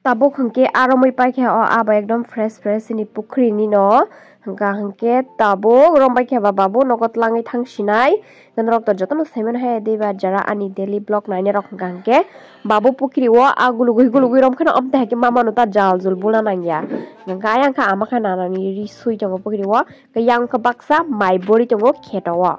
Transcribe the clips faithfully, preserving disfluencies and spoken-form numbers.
Tabuk hwnkhe a romwi paikha o abo ekdom fresh fresh chini pukhrini no. Hwnkha hwnkhe tabuk rombai khe ba babu nogo tlangwi thangsinai. Norok to jotono saiman hai de ba jara ani daily vlog nainai rok hwnkha hwnkhe babu pukhri o a gulugwi gulugwi rom kheno amte hai khe mama no ta jal jul bula nangya. Hwnkha ayang kha ama kha nanani ri sui tongo pukhri o. Yang khe baksa mai bori tongo kheto o.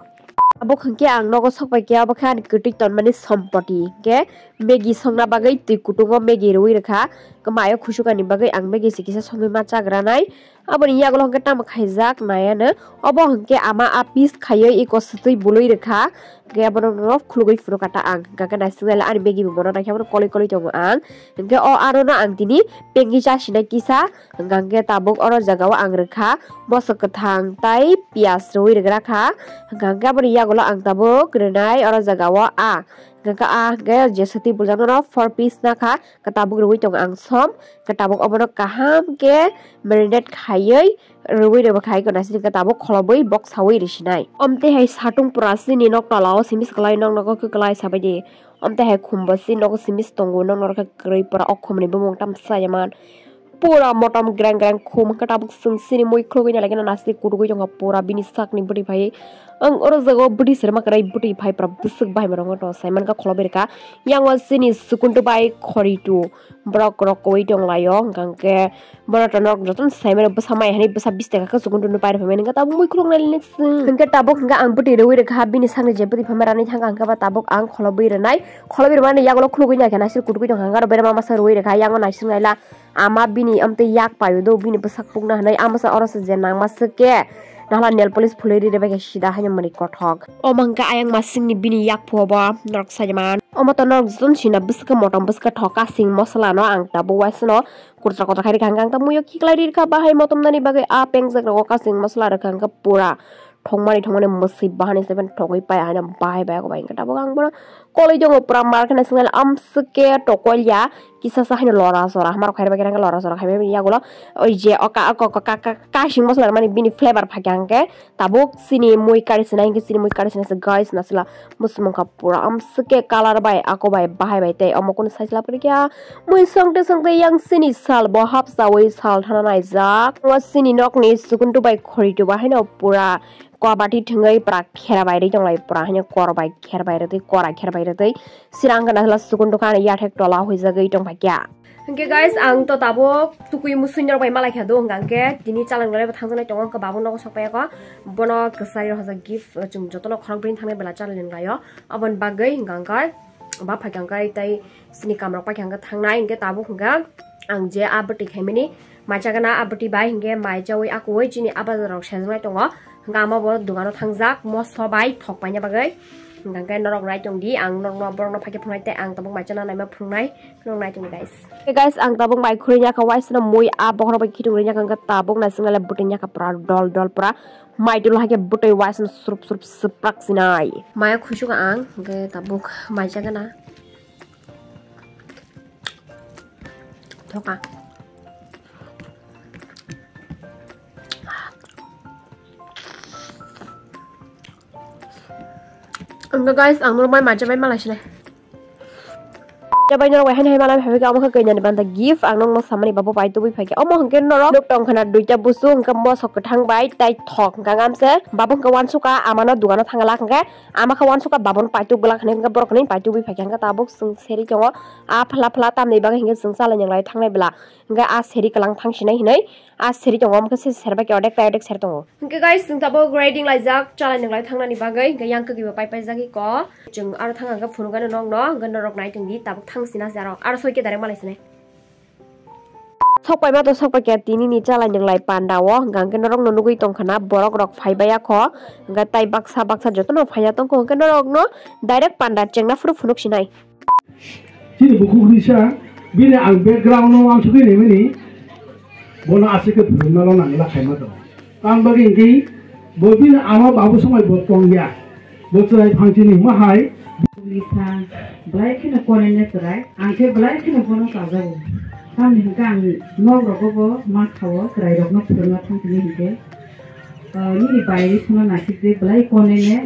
Abo hwnkhe ang nogo sokpai khe abo khe ani kwtwi tonmani sompoti hwnkhe Maggie songna bagwi twi kutungo Maggie rwui rwkha. Mayo khusukani bagwi ang Maggie se kisa songwi ma chagranai. Aboni yagulo hwnkhe tamo khaijak naiano. Obo hwnkhe ama a piece khaiwi eko swtwi bului rwkha. Hwnkhe abono no khulugwi phunukha ta ang. Hwnkhe naisingnaila ani Maggie bo bono naikhe abono koloi koloi tongo ang. Hwnkhe o arono ang tini pengwi chasinai kisa. Hwnkhe tabuk oro jagao ang rwkha mosok kwthang tai piyaj rwui rwgra kha. Hwnkhe aboni yagulo ang tabuk rwnai oro jagao a. Hwnkhe a hwnkhe jeswtwi buljak nono four piece nakha. Tabuk rwui tongo ang som. Tabuk obono kaham khe marinate khaiwi rwui rwba khai naisingkhe tabuk kholobwi boksaui risinai. Omtwi hai satung pura chini nok tola o simi swkalai nok nogo kwklai sabaidi. Omtwi hai khumbo chini nogo simi tongo nok norok khe kwrwi pura o khumni bumung tamo chaya man. Pura motom greng greng khum hwnkhe tabuk chwng chini mui khulugwi nailai kheno naisingwi kutugwi tongkha pura bini sakni bwtwi phaiwi. Ang oro jagao bwtwi serma kwrwi bwtwi phai pura bwswk bahai rokno to saimankha kholobwi rwkha. Yang o chini sukuntu bai khoritu borok rok kwlwi tonglaio hwnkha hwnkhe borok to norok jotono saimano bwsa mai hinwi bwsa bish taka khe sukuntu no pairwphaimani hwnkhe tabuk mui khuluknai chwng hwnkhe tabuk hwnkhe ang bwtwi rwui rwkha bini sakni je bwtwi phaima ranwi thangkha hwnkhe ba tabuk ang kholobwi rwnai kholobwi rwmani yagulo khulugwi naikhe naisingwi kutugwi tongkha hwnkhe aro berma masa rwui rwkha yang o naisingnaila. Ama bini amtwi yak paio do, bini bwsak pukna hinwi, amsa orosa je nangma swk khe, nahla nail polish phulwi ri bai khe sida haino mwnwi kothok. Omo hwnkhe ayang masingni bini yak phuo bo norok saiman. Omo to norok jotono sina bwswk khe motom bwswk khe thok kasing mosola no ang tabuk uaisano kotor kotor khai rikha hwnkhe ang ta muiyo khiklai ri rikha bahai motom nani bagwi a pengjak rogo kasing mosola rwkha hwnkhe pura. Thongmani thongmani mwswi bahani se pen thogwi pai haino bahai bai ako bai hwnkhe tabuk ang bono koloi tongo pura mar kheno sinai amswk khe tokolya kisa sa haino lora sora hamarok khairok bai khe lora sora khai bai yagulo oi je o ka kasing mosola mani bini flavor phai kha hwnkhe tabuk chini mui kari sinai hwnkhe chini mui kari sinai se guys nasila mwswk wngkha pura amswk khe colour bai ako bai bahai bai tei omo kunu sai se lab rikya mui songte songte yang chini sal bo hapsawi sal thana naijak o chini nokni sukuntu bai khoritu bai haino pura. Kobati thwngwi pura khera bai ri tonglai pura haino kor bai kher bai rwtwi kora kher bai rwtwi sirang gana hwla sukun dukhan yathek tola huijagwi tongphaikya. Hwnkhe guys ang to tabuk tukui musui norok bai malai kha do hwnkha hwnkhe tini chalang nolai bo thangjaknai tongo hwnkhe babung nogo sokpaiya kho bono kwchari hoja gift chwng jotono khorok bini thangnai bwla chalang nolaio aboni bagwi hwnkha hwnkhe ba phaikha hwnkhe tei chini kamrok paikha hwnkhe thangnai hwnkhe tabuk hwnkhe ang je a bwtwi khaimani. Mai chagana a bwtwi bai hwnkhe mai chaui akuui chini a bazar rok sejaknai tongo. Hwnkhe ama bo dogano thangjak moso bai thok paina bagwi. Hwnkhe norok nai tongdi ang norokno borokno phaikhe phunuknai tei ang tabuk mai chana naima phunuknai norok nai tongdi guys. Hey guys ang tabuk mai khurui yakha waisano mui a bokhorok bai khitung ri yakha hwnkhe tabuk naisingnaila bwtwi yakha pura dol dol pura mai tulu haikhe bwtwi waisano surup surup swprak sinai. Maya khusuk ang hwnkhe tabuk mai chagana. Thoka. Hwnkhe guys ang norok mai mancha bai malai sinai. Bai norok bai haino hai malai phai khe omo khe kanya ni banta gift ang norok no samani babo pai tubui phai khe omo hwnkhe norok nuk tong khana duita busu hwnkhe mosok kwthang bai tai thok hwnkhe ngamse babo hwnkhe wansukha amano dogano thangla hwnkhe ama khe wansukha babon paitu bwlak hinwi hwnkhe borok hinwi paitu bui phaikha hwnkhe tabuk chwng seri tongo. A phla phla tamni bagwi hwnkhe chwng chalai nwnglai thangnai bwla hwnkhe a seri kwlang thangsinai hinwi a seri tongo omo khe se serbai khe odek tai odek ser tongo. Hwnkhe guys chwng tabuk ready wnglaijak chalai nwnglai thangnani bagwi hwnkhe yang kwkwi bo pai paijak iko chwng aro thang hwnkhe phunukgano nokno hwnkhe norok nai tongdi tabuk thangsina se aro aro soi khe direct malai sinai. Sokpai ma to sokpai khe tini ni chalai nwnglai panda o hwnkha hwnkhe norok no nugui tongkha na borok rok phai baiya kho hwnkhe tai baksa baksa joto no phaiya tongkho hwnkhe norok no direct panda chengna phuru phunuk sinai. Chini bukhuk risa bini ang background no wansugui rimani bono aswk khe phunukna lo nangla khaima tongo. Tang bagwi hwnkhe bo bini ama babu swmai bo tongya. Bo chwrai phangchini hwnma hai. Bwrwi kha, belai kheno konene chwrai. Ang khe belai kheno bono chajago. Tamni hwnkhe ang nok rogo bo ma khao, chwrai rokno phwrwngna thang tini hwnkhe. Ah, nini bairi phano naisik je belai konene,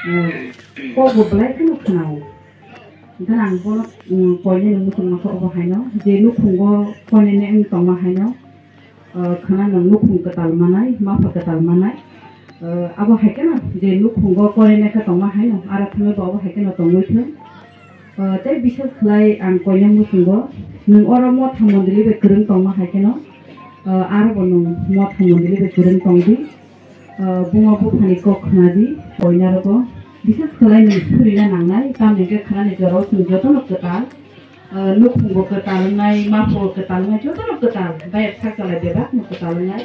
ah, kok bo belai kheno khwnao. Ganang bono, um, koinwi nwng muchungma khe obo haino, je nukhungo koinwi nwng tongma haino, uh, khana nwng nukhung kwtal manai, mapha kwtal manai, uh, abo hai kheno je nukhungo koinwi khe tongma haino, aro thangwi bo abo hai kheno tongwi thung. Uh, tei bises khlai ang koinwi muchungo, nwng oro motha mondoli bai kwrwng tongma hai kheno, uh, aro bo nwng motha mondoli bai kwrwng tongdi. Ah, buma buphani kok khwnadi, koinarokbo bises khlai nwng surina nangnai, tamni hwnkhe khwnani jorao chwng jotono kwtal, ah, nukhungbo kwtal wngnai, maphubo kwtal wngnai, jotono kwtal, bayap sak chalai bebakno kwtal wngnai.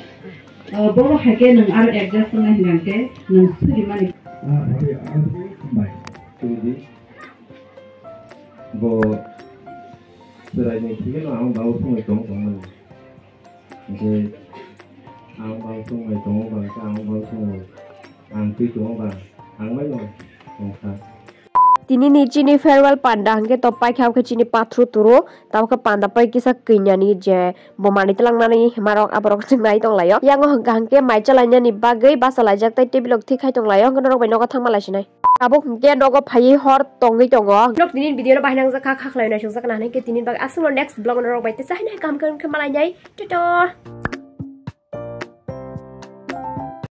Ah, bobo hai khe nwng aro adjust wngnai hwnkha hwnkhe nwng surimani. Ah, bai, ah, bai. Tungdi. Bo chwraini thikeno ang bao songwi tong tongmani. Hingke ang bang songbai tongo ba, hingke ang bang songbai, ang twi tongo ba, ang bai no tongkha. Tini ni chini farewell panda hingke to paikha hingke chini pathru turu, tamo khe panda pai kisa kwinyani je bo manwi twlangnani himarok aborok chwng nai tonglaio. Yango hingka hingke mai chalainani bagwi bachalaijak tei table rok thikhai tonglaio, hingke norok bai nogo thangma laisinai. Tabuk hingke nogo phaiwi hor tongwi tongo. Norok tini video no bahai nangjak kha, kha khlai naisongjak nang hingke tini bagwi aswkno next vlog norok bai tesa haino kaham kaham khe malainai. Tata.